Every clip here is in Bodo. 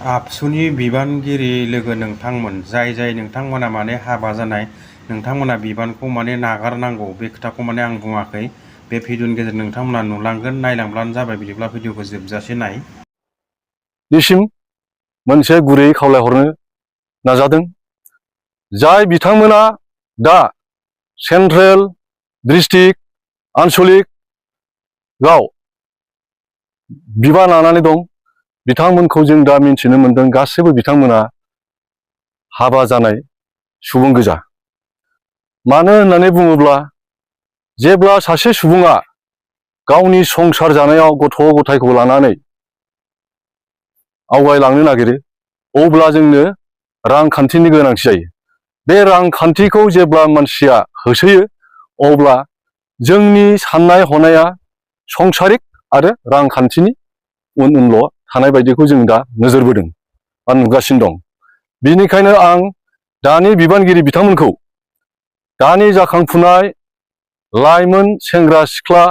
आबसुनि बिबानगिरि लोगो नोंथांमोन जाय नोंथांमोना माने हाबा जानाय नोंथांमोना बिबानखौ माने नागारनांगौ बे खोथाखौ माने आं बुङाखै। बे भिडिअनि गेजेरजों नोंथांमोना नुलांगोन, नायलांब्लानो जाबाय। बिदिब्ला भिडिअखौ जोबजासे नाय। निसिम मोनसे गुरै खावलायहरनो नाजादों। जाय बिथांमोना दा सेन्ट्रेल डिस्ट्रिक्ट आनसलिकआव बिबान लानानै दं, बिथांमोनखौ जों दा मिन्थिनो मोनदों गासैबो बिथांमोना हाबा जानाय सुबुं गोजा। मानो होननानै बुङोब्ला जेब्ला सासे सुबुङा गावनि संसार जानायाव गथ' गथायखौ लानानै आवगायलांनो नागिरो, अब्ला जोंनो रांखान्थिनि गोनांथि जायो। बे रांखान्थिखौ जेब्ला मानसिया होसोयो, अब्ला जोंनि साननाय हनाया संसारिक आरो रांखान्थिनि उन उनल' थानाय बायदिखौ जों दा नोजोर बोदों बा नुगासिनो दं। बिनिखायनो आं दानि बिबानगिरि बिथांमोनखौ, दानि जाखांफुनाय लाइमोन सेंग्रा सिख्ला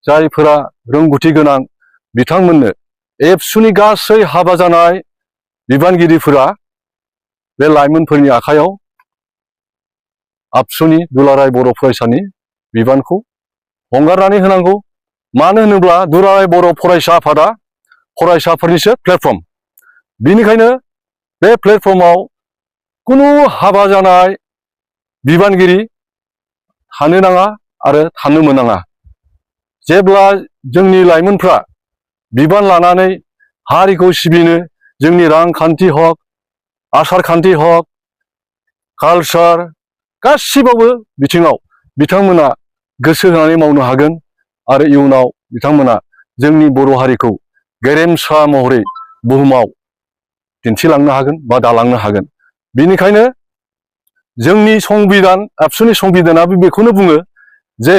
जायफोरा रोंगौथि गोनां, बिथांमोननो एबसुनि गासै हाबा जानाय बिबानगिरिफोरा बे लाइमोनफोरनि आखायाव आबसुनि दुलाराय बर' फरायसानि बिबानखौ हंगारनानै होनांगौ। मानो होनोब्ला दुलाराय बर' फरायसा आफादा फरायसाफोरनिसो प्लेटफर्म। बिनिखायनो बे प्लेटफर्माव कुनु हाबा जानाय बिबानगिरि थानो नाङा आरो थानो मोननाङा। जेब्ला जोंनि लाइमोनफ्रा बिबान लानानै हारिखौ सिबिनो, जोंनि रांखान्थि हक, आसार खान्थि हक, कालचार गासिबावबो बिथिङाव बिथांमोना गोसो होनानै मावनो हागोन आरो इयुनाव बिथांमोना जोंनि बर' हारिखौ गेरेमसा महरै बुहुमाव दिन्थिलांनो हागोन बा दालांनो हागोन। बिनिखायनो जोंनि संबिधान, आबसुनि संबिधानाबो बेखौनो बुङो जे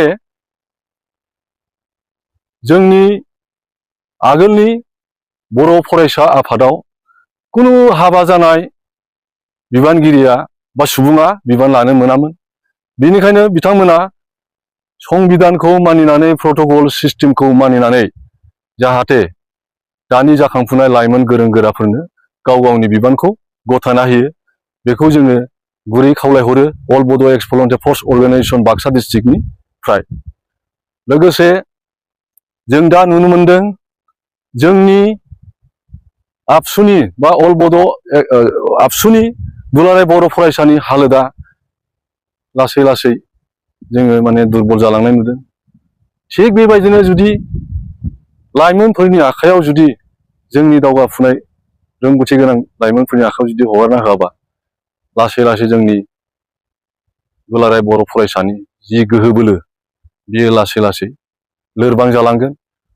जोंनि आगोलनि बर' फरायसा आफादाव कुनु हाबा जानाय बिबानगिरिया बा सुबुङा बिबान लानो मोनामोन। बिनिखायनो बिथांमोना संबिधानखौ मानिनानै, प्रट'कल सिस्टेमखौ मानिनानै जाहाथे दानि जाखांफुनाय लाइमोन गोरों गोराफोरनो गाव गावनि बिबानखौ गथायना होयो, बेखौ जोङो गुरै खावलायहरो अल बड' एक्स भलन्टियार फर्स अर्गेनाइजेसन बाक्सा डिस्ट्रिक्टनिफ्राय। लोगोसे जों दा नुनो मोनदों जोंनि आबसुनि बा अल बड' आबसुनि दुलाराय बर' फरायसानि हालोदा लासै लासै जोङो माने दुरबल जालांनाय नुदों। थिग बेबायदिनो जुदि लाइमोनफोरनि आखायाव जुदि जोंनि दावगाफुनाय रोंगौथि गोनां लाइमोनफोरनि आखायाव जुदि हगारना होआबा, लासै लासै जोंनि दुलाराय बर' फरायसानि जि गोहो बोलो, बियो लासै लासै लोरबां जालांगोन।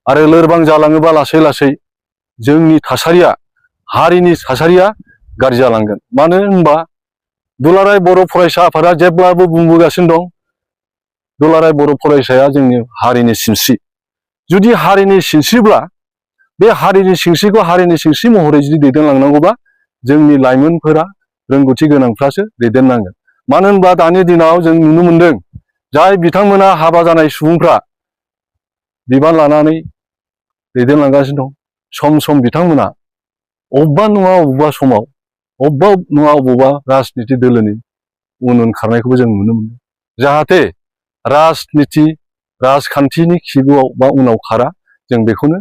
आरो लोरबां जालाङोबा लासै लासै जोंनि थासारिया, हारिनि थासारिया गाज्रि जालांगोन। मानो होनबा दुलाराय बर' फरायसा आफादा जेब्लाबो बुंबोगासिनो दं, दुलाराय बर' फरायसाया जोंनि हारिनि सिनस्रि। जुदि हारिनि सिनस्रिब्ला, बे हारिनि सिनस्रिखौ हारिनि सिनस्रि महरै जुदि दैदेनलांनांगौबा जोंनि लाइमोनफोरा रोंगौथि गोनांफ्रासो दैदेननांगोन। मानो होनबा दानि दिनाव जों नुनो मोनदों जाय बिथांमोना हाबा जानाय सुबुंफ्रा बिबान लानानै दैदेनलांगासिनो दं, सम सम बिथांमोना अबेबा नङा अबेबा समाव अबेबा नङा अबेबा राजनिथि दोलोनि उन उन खारनायखौबो जों नुनो मोनो। जाहाथे राजनिथि, राजखान्थिनि खिबुआव बा उनाव खारा, जों बेखौनो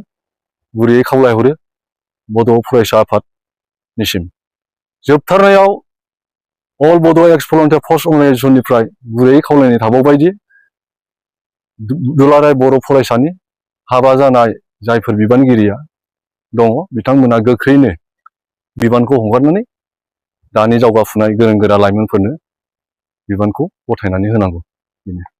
गुरैयै खावलायहरो बड' फरायसा आफादनिसिम। जोबथारनायाव अल बड' एक्स भलन्टियार फर्स अर्गेनाइजेसननिफ्राय गुरैयै खावलायनाय थाबावबाय दि दुलाराय बर' फरायसानि हाबा जानाय जायफोर बिबानगिरिया दङ, बिथांमोना गोख्रैनो बिबानखौ हगारनानै दानि जावगाफुनाय गोरों गोरा लाइमोनफोरनो बिबानखौ गथायनानै होनांगौ। बेनो।